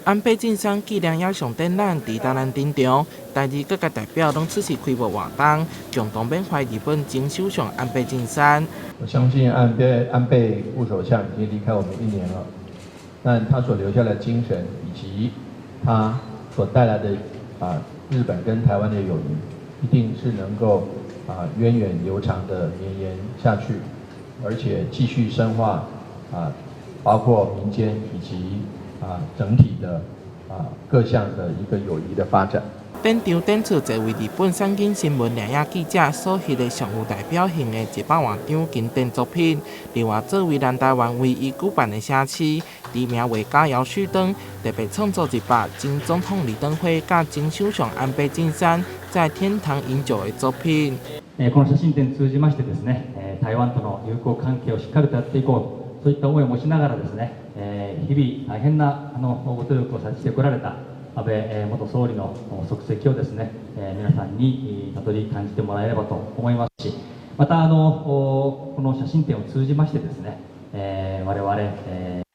安倍晉三紀念影像展覽佇台南登場，台日各界代表攏出席開幕活動，共同緬懷日本前首相安倍晉三。我相信安倍副首相已經離開我們一年了，但他所留下的精神以及他所帶來的日本跟台灣的友誼，一定是能夠源遠流長的綿延下去，而且繼續深化包括民間以及整體的各項的一個友誼的發展。展場展出這位日本產經新聞攝影記者所翕的上有代表性的100萬張經典作品。另外，作為南台灣唯一舉辦的城市，知名畫家姚緒登特別創作100前總統李登輝佮前首相安倍晉三在天堂飲酒的作品。この寫真展通じましてですね、台灣との友好関係をしっかりとやっていこう、そういった思いを持ちながらですね、日々大変なご努力をさせてこられた安倍元総理の足跡をですね、皆さんにたどり感じてもらえればと思いますし、またこの写真展を通じましてですね、我々、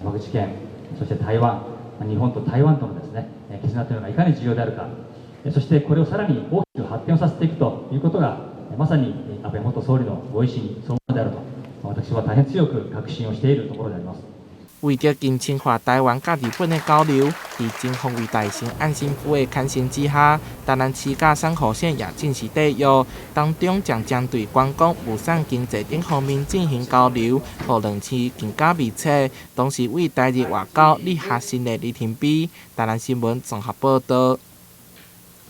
山口県、そして台湾、日本と台湾とのですね、絆というのがいかに重要であるか、そしてこれをさらに大きく発展をさせていくということが、まさに安倍元総理のご意思に沿うものであると、私は大変強く確信をしているところであります。為著更深化台灣佮日本的交流，佇全方位大臣岸信夫的牽線之下，台南市佮山口縣也正式締約，當中將針對觀光、物產、經濟等方面進行交流，予兩市更加密切。同時為台日外交立下新的里程碑。台南新聞綜合報導。